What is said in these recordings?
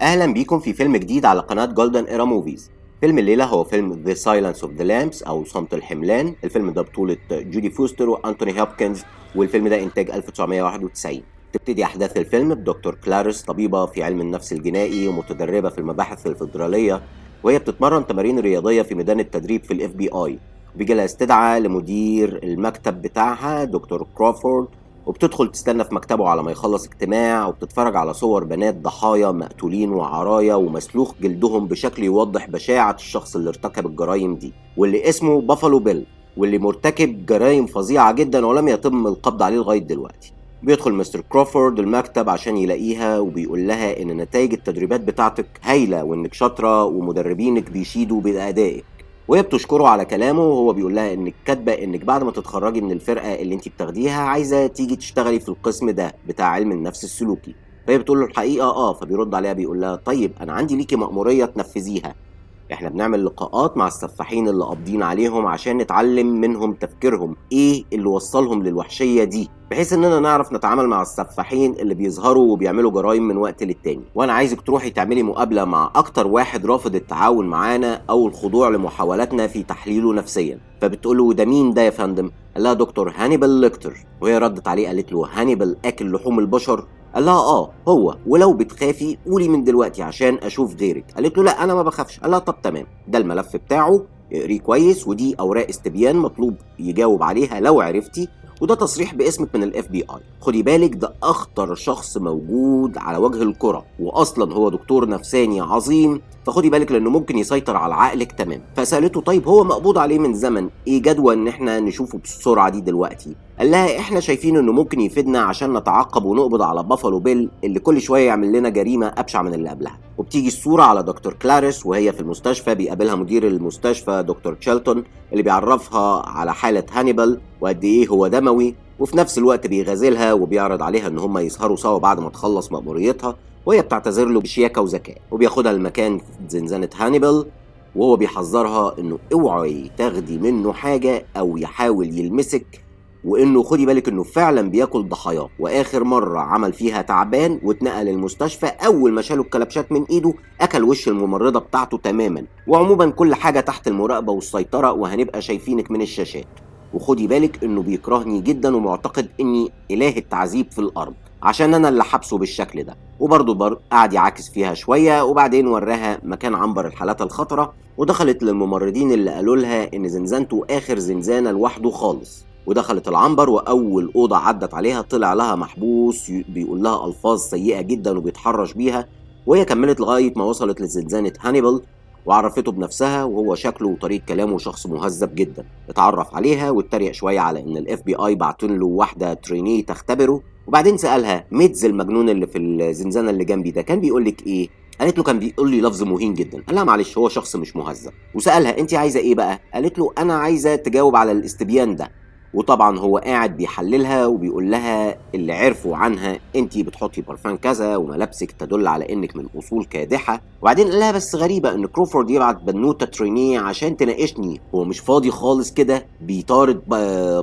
اهلا بيكم في فيلم جديد على قناة Golden Era Movies. فيلم الليلة هو فيلم The Silence of the Lambs او صمت الحملان. الفيلم ده بطولة جودي فوستر وانتوني هوبكنز، والفيلم ده انتاج 1991. تبتدي احداث الفيلم بدكتور كلاريس، طبيبة في علم النفس الجنائي ومتدربة في المباحث الفيدرالية، وهي بتتمرن تمارين رياضية في ميدان التدريب في ال FBI. بيجي لها استدعاء لمدير المكتب بتاعها دكتور كروفورد، وبتدخل تستنى في مكتبه على ما يخلص اجتماع، وبتتفرج على صور بنات ضحايا مقتولين وعرايا ومسلوخ جلدهم بشكل يوضح بشاعة الشخص اللي ارتكب الجرائم دي، واللي اسمه بافالو بيل، واللي مرتكب جرائم فظيعة جدا ولم يتم القبض عليه لغاية دلوقتي. بيدخل مستر كروفورد المكتب عشان يلاقيها، وبيقول لها ان نتائج التدريبات بتاعتك هايلة وانك شاطرة ومدربينك بيشيدوا بأدائك، وهي بتشكره على كلامه، وهو بيقول لها انك كاتبه انك بعد ما تتخرجي من الفرقة اللي انت بتاخديها عايزه تيجي تشتغلي في القسم ده بتاع علم النفس السلوكي. فهي بتقول له الحقيقة اه، فبيرد عليها بيقول لها طيب انا عندي ليكي مأموريه تنفذيها، احنا بنعمل لقاءات مع السفاحين اللي قابضين عليهم عشان نتعلم منهم تفكيرهم ايه اللي وصلهم للوحشيه دي، بحيث اننا نعرف نتعامل مع السفاحين اللي بيظهروا وبيعملوا جرائم من وقت للتاني، وانا عايزك تروحي تعملي مقابله مع اكتر واحد رافض التعاون معانا او الخضوع لمحاولاتنا في تحليله نفسيا. فبتقول له ده مين ده يا فندم؟ قال لها دكتور هانيبال ليكتر. وهي ردت عليه قالت له هانيبال اكل لحوم البشر؟ قال لها اه هو، ولو بتخافي قولي من دلوقتي عشان اشوف غيرك. قالت له لا انا ما بخافش. قال لها طب تمام، ده الملف بتاعه اقريه كويس، ودي اوراق استبيان مطلوب يجاوب عليها لو عرفتي، وده تصريح باسمك من ال FBI. خدي بالك ده اخطر شخص موجود على وجه الكره، واصلا هو دكتور نفساني عظيم، فخدي بالك لانه ممكن يسيطر على عقلك تمام. فسالته طيب هو مقبوض عليه من زمن، ايه جدوى ان احنا نشوفه بالسرعة دي دلوقتي؟ قال لها احنا شايفين انه ممكن يفيدنا عشان نتعقب ونقبض على بافالو بيل اللي كل شوية يعمل لنا جريمة ابشع من اللي قبلها. وبتيجي الصورة على دكتور كلاريس وهي في المستشفى، بيقابلها مدير المستشفى دكتور تشيلتون اللي بيعرفها على حاله هانيبال وقد ايه هو دموي، وفي نفس الوقت بيغازلها وبيعرض عليها ان هم يسهروا سوا بعد ما تخلص مأموريتها، وهي بتعتذر له بشياكه وذكاء، وبياخدها لمكان زنزانة هانيبال، وهو بيحذرها انه اوعي تاخدي منه حاجة او يحاول يلمسك، وانه خدي بالك انه فعلا بياكل ضحاياه، واخر مرة عمل فيها تعبان واتنقل المستشفى اول ما شالوا الكلبشات من ايده اكل وش الممرضة بتاعته تماما. وعموما كل حاجة تحت المراقبة والسيطرة وهنبقى شايفينك من الشاشات، وخدي بالك انه بيكرهني جدا ومعتقد اني اله التعذيب في الارض عشان انا اللي حبسه بالشكل ده. وبرضه قعد يعاكس فيها شوية، وبعدين وراها مكان عنبر الحالات الخطرة، ودخلت للممرضين اللي قالوا لها ان زنزانته اخر زنزانة لوحده خالص. ودخلت العنبر واول اوضة عدت عليها طلع لها محبوس بيقول لها الفاظ سيئه جدا وبيتحرش بيها، وهي كملت لغاية ما وصلت لزنزانه هانيبال وعرفته بنفسها، وهو شكله وطريقه كلامه شخص مهذب جدا. اتعرف عليها واتريق شوية على ان ال FBI بعتن له واحدة trainee تختبره، وبعدين سالها ميتز المجنون اللي في الزنزانة اللي جنبي ده كان بيقول لك ايه؟ قالت له كان بيقول لي لفظ مهين جدا. قال لها معلش هو شخص مش مهذب. وسالها انت عايزه ايه بقى؟ قالت له انا عايزه تجاوب على الاستبيان ده. وطبعا هو قاعد بيحللها وبيقول لها اللي عرفوا عنها، انتي بتحطي برفان كذا وملابسك تدل على انك من اصول كادحه. وبعدين قال لها بس غريبة ان كروفورد يبعت بنوته trainee عشان تناقشني، هو مش فاضي خالص كده، بيطارد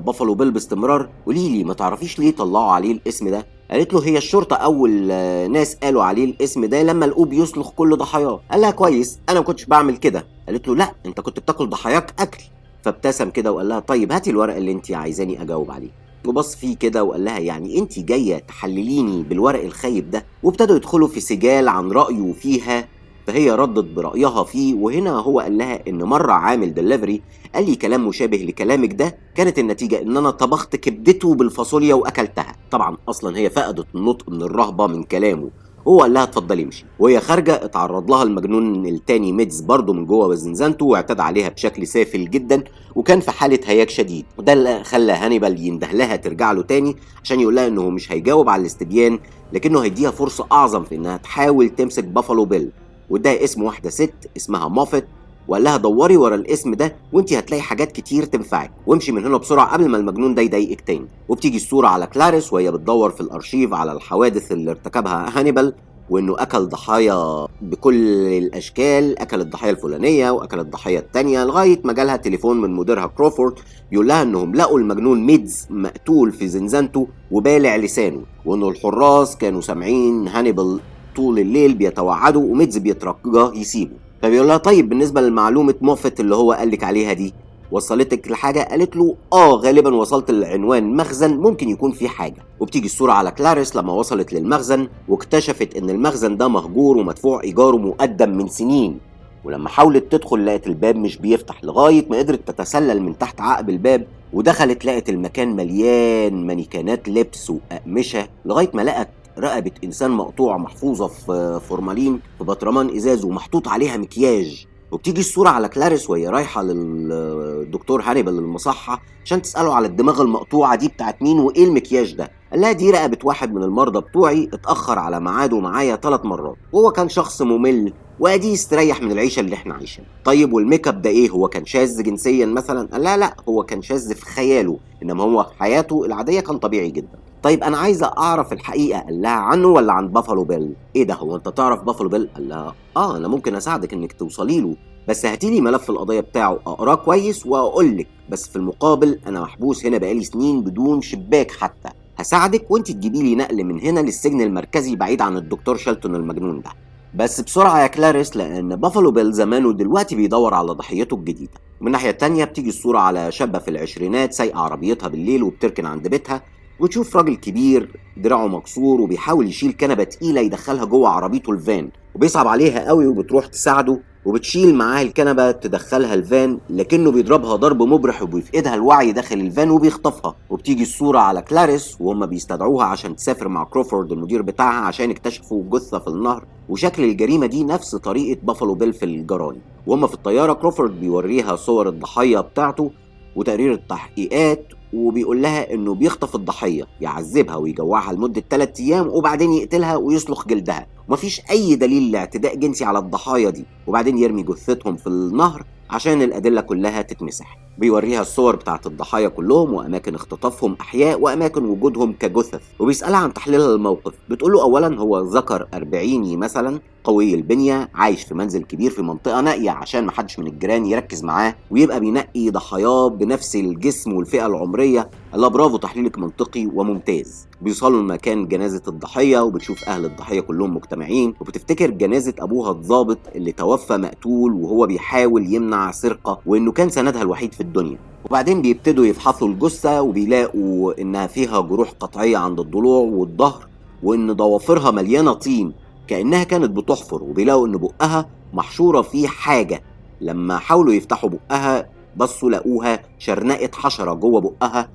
بافالو بيل باستمرار، قولي لي ما تعرفيش ليه طلعوا عليه الاسم ده؟ قالت له هي الشرطة اول ناس قالوا عليه الاسم ده لما لقوه بيسلخ كل ضحاياه. قال لها كويس انا ما كنتش بعمل كده. قالت له لا انت كنت بتاكل ضحاياك اكل. فابتسم كده وقال لها طيب هاتي الورق اللي انت عايزاني اجاوب عليه. وبص فيه كده وقال لها يعني انت جاية تحلليني بالورق الخايب ده؟ وابتدوا يدخلوا في سجال عن رايه فيها، فهي ردت برايها فيه. وهنا هو قال لها ان مرة عامل دليفري قال لي كلام مشابه لكلامك ده، كانت النتيجة ان انا طبخت كبدته بالفاصوليا واكلتها. طبعا اصلا هي فقدت النطق من الرهبة من كلامه. هو قال لها اتفضلي امشي. وهي خارجه اتعرض لها المجنون التاني ميتز برضه من جوه زنزانته واعتدى عليها بشكل سافل جدا، وكان في حاله هياج شديد، وده اللي خلى هانيبال ينده لها ترجع له تاني عشان يقول لها انه مش هيجاوب على الاستبيان، لكنه هيديها فرصة اعظم في انها تحاول تمسك بافالو بيل. واداها اسم واحدة ست اسمها موفيت، وقال لها دوري ورا الاسم ده وانت هتلاقي حاجات كتير تنفعك، وامشي من هنا بسرعة قبل ما المجنون ده يضايقك تاني. وبتيجي الصورة على كلاريس وهي بتدور في الارشيف على الحوادث اللي ارتكبها هانيبال، وانه اكل ضحايا بكل الاشكال، اكل الضحية الفلانية واكل الضحية الثانية، لغاية ما جالها تليفون من مديرها كروفورد بيقول لها انهم لقوا المجنون ميدز مقتول في زنزانته وبالع لسانه، وانه الحراس كانوا سامعين هانيبال طول الليل بيتوعده وميدز بيترجاه يسيبه. فبيقول لها طيب بالنسبة لمعلومه موفت اللي هو قال لك عليها دي وصلتك لحاجة؟ قالت له غالبا وصلت للعنوان مخزن ممكن يكون فيه حاجة. وبتيجي الصورة على كلاريس لما وصلت للمخزن واكتشفت ان المخزن ده مهجور ومدفوع ايجارة مقدم من سنين، ولما حاولت تدخل لقت الباب مش بيفتح، لغاية ما قدرت تتسلل من تحت عقب الباب ودخلت، لقت المكان مليان مانيكانات لبس وأقمشة، لغاية ما لقت رقبة إنسان مقطوعة محفوظة في فورمالين في بطرمان إزاز ومحطوط عليها مكياج. وبتيجي الصورة على كلاريس وهي رايحة للدكتور هانيبال المصحة عشان تسأله على الدماغ المقطوعة دي بتاعت مين وإيه المكياج ده. قال لها دي رقبة واحد من المرضى بتوعي، اتأخر على ميعاده معايا 3 مرات، وهو كان شخص ممل وادي يستريح من العيشة اللي احنا عايشينها. طيب والميك اب ده ايه؟ هو كان شاذ جنسيا مثلا؟ قال لا لا، هو كان شاذ في خياله، انما هو في حياته العادية كان طبيعي جدا. طيب انا عايزه اعرف الحقيقة، قال لها عنه ولا عن بافالو بيل؟ ايه ده، هو انت تعرف بافالو بيل؟ قال لها انا ممكن اساعدك انك توصلي له، بس هاتي لي ملف القضية بتاعه اقراه كويس واقول لك، بس في المقابل انا محبوس هنا بقالي سنين بدون شباك حتى، هساعدك وانت تجيبي لي نقل من هنا للسجن المركزي بعيد عن الدكتور شيلتون المجنون ده. بس بسرعة يا كلاريس، لأن بافالو بيل زمانه دلوقتي بيدور على ضحيته الجديدة. ومن الناحية التانية بتيجي الصورة على شابة في العشرينات سايقة عربيتها بالليل وبتركن عند بيتها، وتشوف راجل كبير دراعه مكسور وبيحاول يشيل كنبة تقيلة يدخلها جوه عربيته الفان، وبيصعب عليها قوي وبتروح تساعده وبتشيل معاه الكنبة تدخلها الفان، لكنه بيضربها ضرب مبرح وبيفقدها الوعي داخل الفان وبيخطفها. وبتيجي الصورة على كلاريس وهم بيستدعوها عشان تسافر مع كروفورد المدير بتاعها عشان اكتشفوا جثة في النهر، وشكل الجريمة دي نفس طريقة بافالو بيل في الجرائم. وهم في الطيارة كروفورد بيوريها صور الضحية بتاعته وتقرير التحقيقات، وبيقول لها انه بيخطف الضحية يعذبها ويجوعها لمدة 3 ايام وبعدين يقتلها ويسلخ جلدها، ومفيش اي دليل لاعتداء جنسي على الضحايا دي، وبعدين يرمي جثتهم في النهر عشان الادلة كلها تتمسح. بيوريها الصور بتاعت الضحايا كلهم واماكن اختطافهم احياء واماكن وجودهم كجثث، وبيسالها عن تحليلها للموقف. بتقول له اولا هو ذكر 40 مثلا، قوي البنية، عايش في منزل كبير في منطقة نائية عشان محدش من الجيران يركز معاه، ويبقى بينقي ضحاياه بنفس الجسم والفئة العمرية. الله، برافو، تحليلك منطقي وممتاز. بيوصلوا لمكان جنازه الضحية وبتشوف اهل الضحية كلهم مجتمعين، وبتفتكر جنازه ابوها الضابط اللي توفى مقتول وهو بيحاول يمنع سرقه، وانه كان سندها الوحيد في الدنيا. وبعدين بيبتدوا يفحصوا الجثة وبيلاقوا انها فيها جروح قطعية عند الضلوع والظهر، وان ضوافرها مليانة طين كانها كانت بتحفر، وبيلاقوا ان بقها محشوره فيه حاجة. لما حاولوا يفتحوا بقها بصوا لقوها شرنقه حشرة جوه بقها،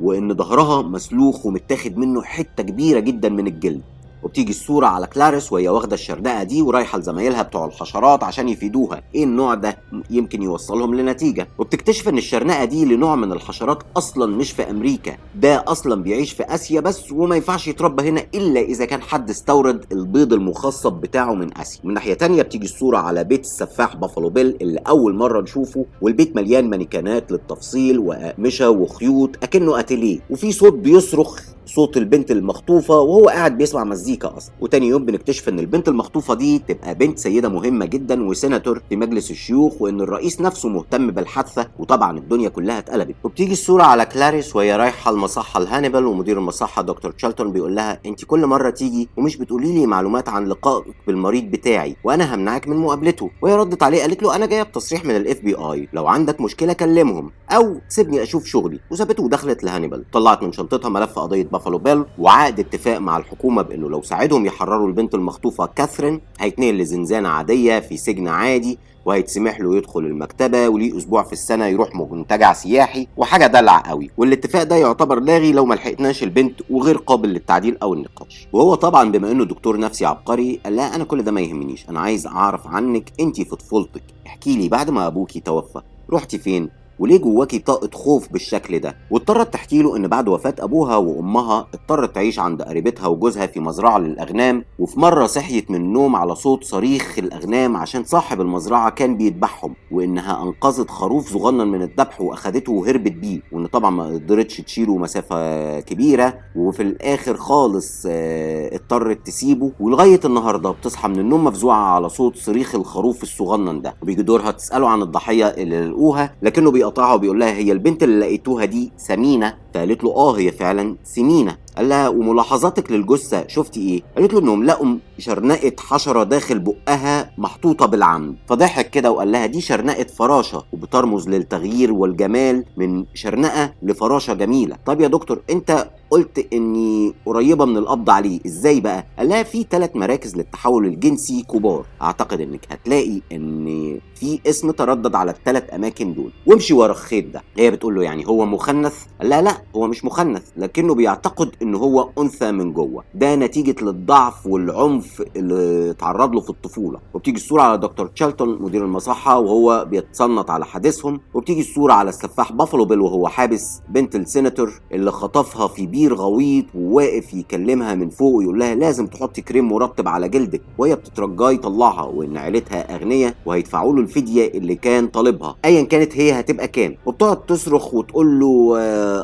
وان ظهرها مسلوخ ومتاخد منه حتة كبيرة جدا من الجلد. وبتيجي الصورة على كلاريس وهي واخدة الشرنقة دي ورايحة لزمايلها بتوع الحشرات عشان يفيدوها ايه النوع ده يمكن يوصلهم لنتيجة. وبتكتشف ان الشرنقة دي لنوع من الحشرات اصلا مش في امريكا، ده اصلا بيعيش في اسيا بس، وما ينفعش يتربى هنا الا اذا كان حد استورد البيض المخصب بتاعه من اسيا. من ناحية تانية بتيجي الصورة على بيت السفاح بافالو بيل اللي اول مرة نشوفه، والبيت مليان مانيكانات للتفصيل واقمشة وخيوط اكنه اتيليه، وفي صوت بيصرخ صوت البنت المخطوفة وهو قاعد بيسمع مزيكا أصلا. وتاني يوم بنكتشف إن البنت المخطوفة دي تبقى بنت سيدة مهمة جدا وسيناتور في مجلس الشيوخ، وإن الرئيس نفسه مهتم بالحادثة، وطبعا الدنيا كلها اتقلبت. وبتيجي الصورة على كلاريس وهي رايحة المصحة لهانيبال، ومدير المصحة دكتور تشالتون بيقول لها أنت كل مرة تيجي ومش بتقولي لي معلومات عن لقائك بالمريض بتاعي، وأنا همنعك من مقابلته. وهي ردت عليه قالت له أنا جاية بتصريح من ال FBI، لو عندك مشكلة كلمهم أو سيبني أشوف شغلي. وسابته ودخلت لهانيبال، طلعت من شنطتها ملف قضية بافالو بيل وعقد اتفاق مع الحكومة بانه لو ساعدهم يحرروا البنت المخطوفه كاثرين هيتنقل لزنزانه عادية في سجن عادي، وهيتسمح له يدخل المكتبة وليه اسبوع في السنة يروح منتجع سياحي وحاجه دلع قوي. والاتفاق ده يعتبر لاغي لو ما لحقناش البنت وغير قابل للتعديل او النقاش. وهو طبعا بما انه دكتور نفسي عبقري قال لها انا كل ده ما يهمنيش، انا عايز اعرف عنك انت في طفولتك، احكي لي بعد ما ابوكي توفى رحتي فين وليه جواكي طاقة خوف بالشكل ده. واضطرت تحكي له ان بعد وفاة ابوها وامها اضطرت تعيش عند قريبتها وجوزها في مزرعة للاغنام، وفي مرة صحيت من النوم على صوت صريخ الاغنام عشان صاحب المزرعة كان بيذبحهم، وانها انقذت خروف صغنن من الذبح واخدته وهربت بيه، وان طبعا ما قدرتش تشيله مسافة كبيرة، وفي الاخر خالص اضطرت تسيبه. ولغاية النهاردة بتصحى من النوم مفزوعة على صوت صريخ الخروف الصغنن ده. وبيجي دورها تسأله عن الضحية اللي لقوها، لكنه بيقطعها وبيقول لها هي البنت اللي لقيتوها دي سمينة؟ فقالت له هي فعلا سمينة. قال لها وملاحظاتك للجثه شفتي ايه؟ قالت له انهم لقوا شرنقه حشرة داخل بقها محطوطة بالعمد. فضحك كده وقال لها دي شرنقه فراشه، وبترمز للتغيير والجمال من شرنقه لفراشه جميلة. طب يا دكتور انت قلت اني قريبه من القبض عليه، ازاي بقى؟ قال لها في 3 مراكز للتحول الجنسي كبار، اعتقد انك هتلاقي ان في اسم تردد على ال3 اماكن دول، وامشي ورا الخيط ده. هي بتقول له يعني هو مخنث؟ قال لها لا هو مش مخنث، لكنه بيعتقد ان هو انثى من جوه، ده نتيجة للضعف والعنف اللي اتعرض له في الطفولة. وبتيجي الصورة على دكتور تشالتون مدير المصحه وهو بيتصنت على حديثهم، وبتيجي الصورة على السفاح بافالو بيل وهو حابس بنت السيناتور اللي خطفها في بير غويط، وواقف يكلمها من فوق ويقول لها لازم تحطي كريم مرطب على جلدك، وهي بتترجاه يطلعها وان عيلتها اغنياء وهيدفعوا له الفدية اللي كان طالبها ايا كانت هي هتبقى كام. وبتقعد تصرخ وتقول له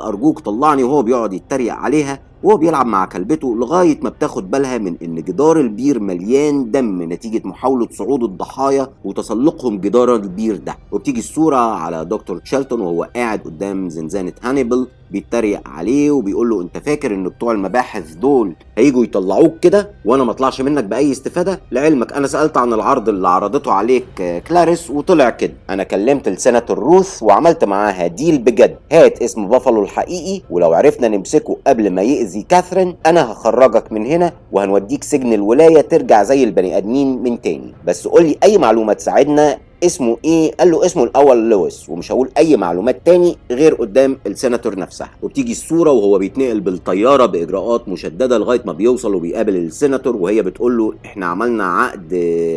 ارجوك طلعني، وهو بيقعد يتريق عليها وهو بيلعب مع كلبته، لغاية ما بتاخد بالها من ان جدار البير مليان دم نتيجة محاولة صعود الضحايا وتسلقهم جدار البير ده. وبتيجي الصورة على دكتور تشالتون وهو قاعد قدام زنزانة هانيبال بيتريق عليه وبيقول له انت فاكر ان بتوع المباحث دول هيجوا يطلعوك كده وانا ما اطلعش منك باي استفاده؟ لعلمك انا سالت عن العرض اللي عرضته عليك كلاريس وطلع كده، انا كلمت السيناتور روث وعملت معاها deal بجد، هات اسم بافالو الحقيقي ولو عرفنا نمسكه قبل ما يأذي كاثرين انا هخرجك من هنا وهنوديك سجن الولاية ترجع زي البني ادمين من تاني، بس قول لي اي معلومة تساعدنا. اسمه ايه؟ قال له اسمه الاول لويس، ومش هقول اي معلومات تاني غير قدام السيناتور نفسها. وبتيجي الصورة وهو بيتنقل بالطيارة باجراءات مشددة لغاية ما بيوصل وبيقابل السيناتور، وهي بتقول له احنا عملنا عقد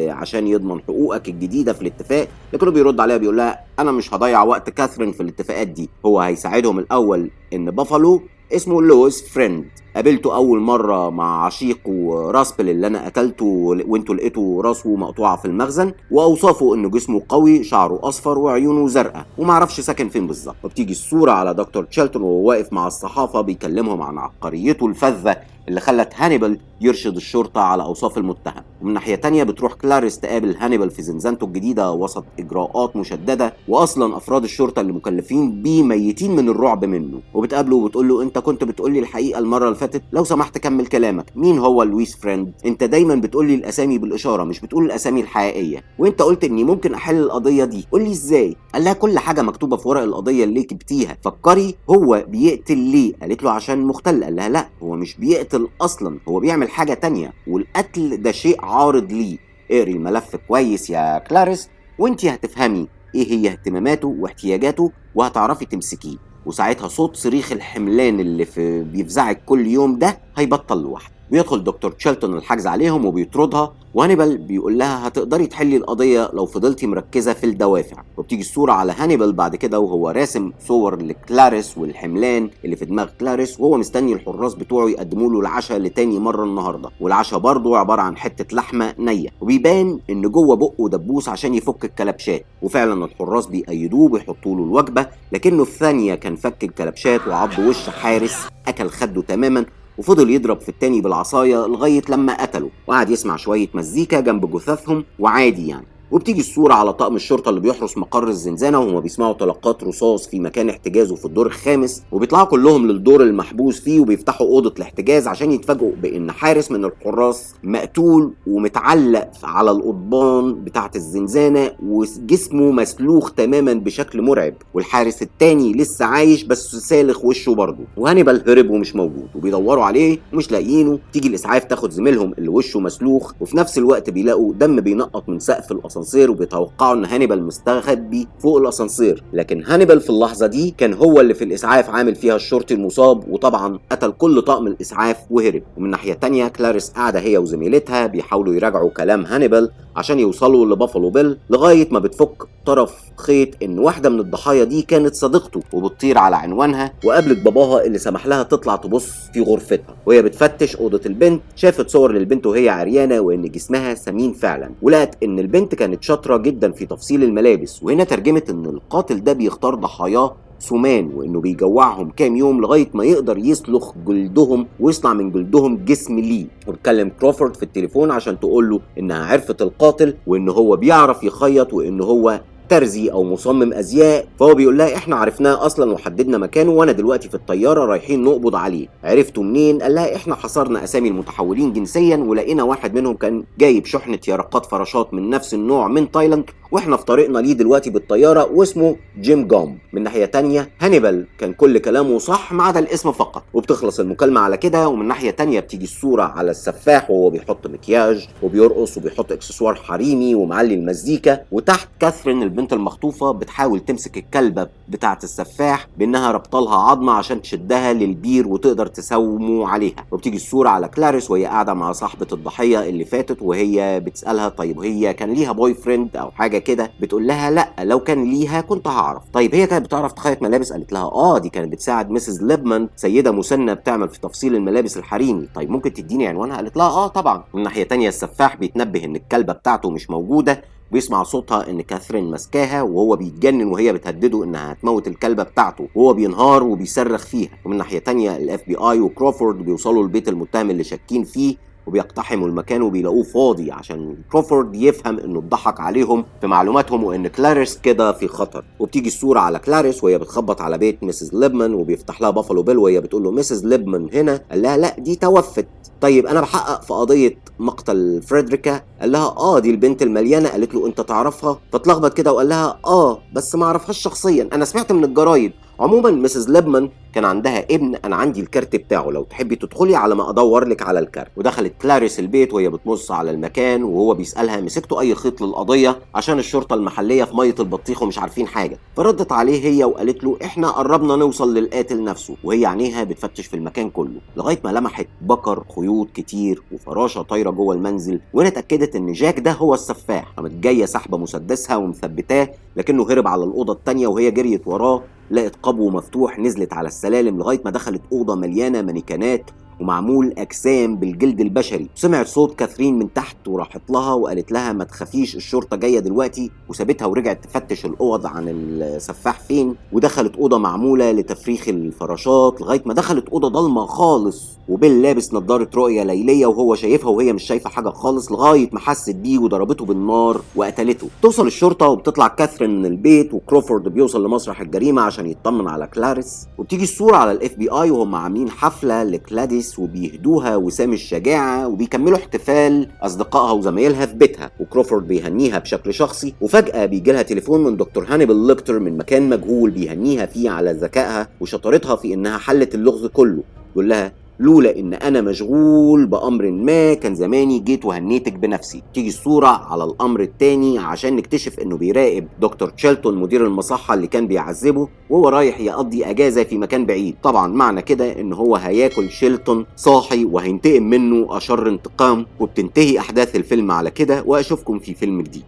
عشان يضمن حقوقك الجديدة في الاتفاق، لكنه بيرد عليها بيقول لها انا مش هضيع وقت كاثرين في الاتفاقات دي، هو هيساعدهم الاول ان بافالو اسمه لويس فريند، قابلته اول مرة مع عشيقه راسبل اللي انا قتلته وانتوا لقيتوا راسه مقطوعة في المخزن، واوصافه انه جسمه قوي، شعره اصفر وعيونه زرقاء، ومعرفش ساكن فين بالظبط. وبتيجي الصورة على دكتور تشالتون وهو واقف مع الصحافة بيكلمهم عن عبقريته الفذه اللي خلت هانيبال يرشد الشرطة على اوصاف المتهم. ومن ناحية تانية بتروح كلاريس تقابل هانيبال في زنزانته الجديدة وسط اجراءات مشددة، واصلا افراد الشرطة اللي مكلفين بيه ميتين من الرعب منه. وبتقابله وبتقول له انت كنت بتقول لي الحقيقة المرة اللي فاتت، لو سمحت كمل كلامك، مين هو لويس فريند؟ انت دايما بتقول لي الاسامي بالاشارة مش بتقول الاسامي الحقيقية، وانت قلت اني ممكن احل القضية دي، قول لي ازاي؟ قال لها كل حاجة مكتوبة في ورق القضية اللي كتبتيها، فكري هو بيقتل ليه؟ قالت له عشان مختل. قال لها لا هو مش بيقتل اصلا، هو بيعمل حاجة تانية والقتل ده شيء عارض ليه، اقري الملف كويس يا كلاريس وانتي هتفهمي ايه هي اهتماماته واحتياجاته وهتعرفي تمسكيه، وساعتها صوت صريخ الحملان اللي في بيفزعك كل يوم ده هيبطل لوحده. بيدخل دكتور تشيلتون الحجز عليهم وبيطردها، وهانيبال بيقول لها هتقدري تحلي القضية لو فضلتي مركزه في الدوافع. وبتيجي الصورة على هانيبال بعد كده وهو راسم صور لكلاريس والحملان اللي في دماغ كلاريس، وهو مستني الحراس بتوعه يقدموا له العشاء لتاني مرة النهارده، والعشاء برضه عبارة عن حتة لحمه نيه، وبيبان ان جوه بقه دبوس عشان يفك الكلبشات، وفعلا الحراس بيأيدوه وبيحطوا له الوجبة، لكنه في ثانية كان فك الكلبشات وعض وش حارس اكل خده تماما، وفضل يضرب في التاني بالعصايه لغاية لما قتله، وقعد يسمع شوية مزيكا جنب جثثهم وعادي يعني. وبتيجي الصورة على طاقم الشرطة اللي بيحرس مقر الزنزانة وهما بيسمعوا طلقات رصاص في مكان احتجازه في الدور الخامس، وبيطلعوا كلهم للدور المحبوس فيه وبيفتحوا أوضة الاحتجاز عشان يتفاجئوا بإن حارس من الحراس مقتول ومتعلق على القضبان بتاعة الزنزانة وجسمه مسلوخ تماما بشكل مرعب، والحارس التاني لسه عايش بس سالخ وشه برضه، وهانيبال هرب ومش موجود وبيدوروا عليه ومش لاقيينه. تيجي الإسعاف تاخد زميلهم اللي وشه مسلوخ، وفي نفس الوقت بيلاقوا دم بينقط من سقف الأسانسير وبيتوقعوا ان هانيبال مستخبي فوق الاسانسير، لكن هانيبال في اللحظة دي كان هو اللي في الاسعاف عامل فيها الشرطي المصاب، وطبعا قتل كل طاقم الاسعاف وهرب. ومن ناحية تانية كلاريس قاعدة هي وزميلتها بيحاولوا يراجعوا كلام هانيبال عشان يوصلوا لبافالو بيل، لغاية ما بتفك طرف خيط ان واحدة من الضحايا دي كانت صديقته، وبتطير على عنوانها وقابلت باباها اللي سمح لها تطلع تبص في غرفتها. وهي بتفتش اوضة البنت شافت صور للبنت وهي عريانه وان جسمها سمين فعلا، ولقت ان البنت كانت شاطرة جدا في تفصيل الملابس، وهنا ترجمت ان القاتل ده بيختار ضحاياه سمان وانه بيجوعهم كام يوم لغاية ما يقدر يسلخ جلدهم ويصنع من جلدهم جسم ليه. وبتكلم كروفورد في التليفون عشان تقول له انها عرفت القاتل وان هو بيعرف يخيط وان هو ترزي او مصمم ازياء. فهو بيقول لها احنا عرفناه اصلا وحددنا مكانه، وانا دلوقتي في الطيارة رايحين نقبض عليه. عرفتوا منين؟ قال لها احنا حصرنا اسامي المتحولين جنسيا ولقينا واحد منهم كان جايب شحنه يرقات فراشات من نفس النوع من تايلاند، واحنا في طريقنا ليه دلوقتي بالطيارة، واسمه جيم جومب. من ناحية تانية هانيبال كان كل كلامه صح ما عدا الاسم فقط، وبتخلص المكالمة على كده. ومن ناحية تانية بتيجي الصورة على السفاح وهو بيحط مكياج وبيرقص وبيحط اكسسوار حريمي ومعلي المزيكا، وتحت كاثرين البنت المخطوفه بتحاول تمسك الكلبة بتاعه السفاح بانها ربطلها عظمه عشان تشدها للبير وتقدر تسومه عليها. وبتيجي الصورة على كلاريس وهي قاعدة مع صاحبه الضحية اللي فاتت، وهي بتسالها طيب هي كان ليها boyfriend او حاجة كده؟ بتقول لها لا، لو كان ليها كنت هعرف. طيب هي كانت بتعرف تخيط ملابس؟ قالت لها اه، دي كانت بتساعد Mrs. ليبمان، سيده مسنة بتعمل في تفصيل الملابس الحريمي. طيب ممكن تديني عنوانها؟ قالت لها اه طبعا. من ناحية تانية السفاح بيتنبه ان الكلبة بتاعته مش موجودة، بيسمع صوتها ان كاثرين ماسكاها، وهو بيتجنن وهي بتهدده انها هتموت الكلبة بتاعته، وهو بينهار وبيصرخ فيها. ومن ناحية تانية ال FBI وكروفورد بيوصلوا لبيت المتهم اللي شاكين فيه، وبيقتحموا المكان وبيلاقوه فاضي عشان كروفورد يفهم انه اتضحك عليهم في معلوماتهم وان كلاريس كده في خطر. وبتيجي الصورة على كلاريس وهي بتخبط على بيت Mrs. ليبمان، وبيفتح لها بافالو بيل وهي بتقول له Mrs. ليبمان هنا؟ قال لها لا دي توفت. طيب انا بحقق في قضية مقتل فريدريكا. قال لها اه دي البنت المليانة. قالت له انت تعرفها؟ فاتلخبط كده وقال لها اه بس ما اعرفهاش شخصيا، انا سمعت من الجرايد. عموما Mrs. ليبمان كان عندها ابن، انا عندي الكارت بتاعه، لو تحبي تدخلي على ما ادور لك على الكارت. ودخلت كلاريس البيت وهي بتبص على المكان، وهو بيسالها مسكتوا اي خيط للقضية عشان الشرطة المحلية في مية البطيخ ومش عارفين حاجة. فردت عليه هي وقالت له احنا قربنا نوصل للقاتل نفسه، وهي عينيها بتفتش في المكان كله لغاية ما لمحت بكر خيوط كتير وفراشه طايره جوه المنزل، وهنا اتاكدت ان جاك ده هو السفاح. قامت جاية سحبه مسدسها ومثبتاه، لكنه هرب على الاوضة التانية وهي جريت وراه، لقت قبو مفتوح، نزلت على السلالم لغاية ما دخلت اوضة مليانة مانيكانات ومعمول اجسام بالجلد البشري. سمعت صوت كاثرين من تحت وراحت لها وقالت لها ما تخافيش الشرطة جاية دلوقتي، وسابتها ورجعت تفتش الاوض عن السفاح فين. ودخلت اوضة معمولة لتفريخ الفراشات لغاية ما دخلت اوضة ضلمة خالص، وبيل لابس نظاره رؤية ليليه وهو شايفها وهي مش شايفه حاجة خالص، لغاية ما حست بيه وضربته بالنار وقتلته. توصل الشرطة وبتطلع كاثرين من البيت، وكروفورد بيوصل لمسرح الجريمة عشان يطمن على كلاريس. وبتيجي الصورة على ال FBI وهم عاملين حفلة لكلاديس وبيهدوها وسام الشجاعة، وبيكملوا احتفال اصدقائها وزمايلها في بيتها، وكروفورد بيهنيها بشكل شخصي. وفجاة بيجي لها تليفون من دكتور هانيبال ليكتر من مكان مجهول بيهنيها فيه على ذكائها وشطارتها في انها حلت اللغز كله. يقول لها لولا ان انا مشغول بامر ما كان زماني جيت وهنيتك بنفسي. تيجي الصورة على الامر التاني عشان نكتشف انه بيراقب دكتور تشيلتون مدير المصحه اللي كان بيعذبه وهو رايح يقضي اجازه في مكان بعيد. طبعا معنى كده ان هو هياكل شيلتون صاحي وهينتقم منه اشر انتقام. وبتنتهي احداث الفيلم على كده، واشوفكم في فيلم جديد.